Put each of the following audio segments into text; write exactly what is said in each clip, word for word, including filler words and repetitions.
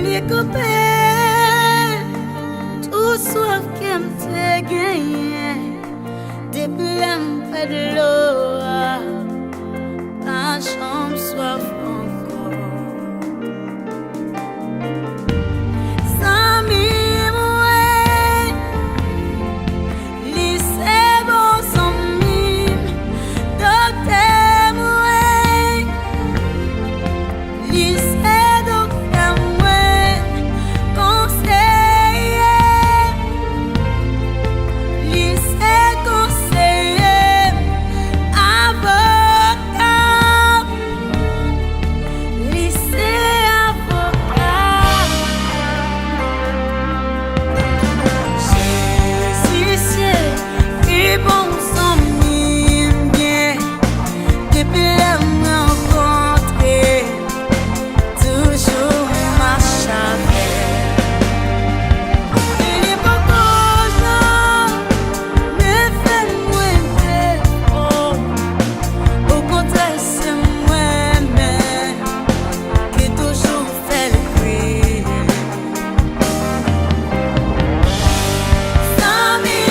Li koupe tou swaf ke m te genyen. Depi lè m pran dlo a, pa janm swaf ankò. Zanmi mwen, li se bon zanmi m, doktè mwen, li se doktè mwen, konseye, li se konseye, avoka. Li se avoka. Jezi se pi bon zanmi m gen. Depi lè m rankontre, toujou mache avè m. Li poko janm men fè mwen defo. Okontrè, se mwen menm ki toujou fè l kriye. Zanmi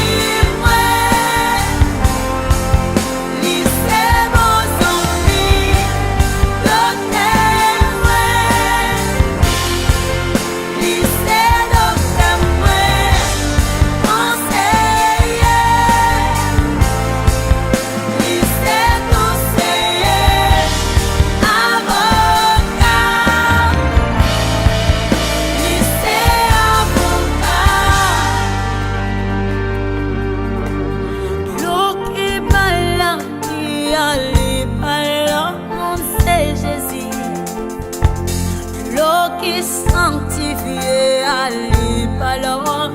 mwen, li se bon zanmi, doktè mwen. Li se doktè mwen, konseye. Li se konseye, avoka. Li se avoka. Dlo ki bay lavi a, li pa lòt moun, se Jezi. Dlo ki sanktifye a, li pa lòt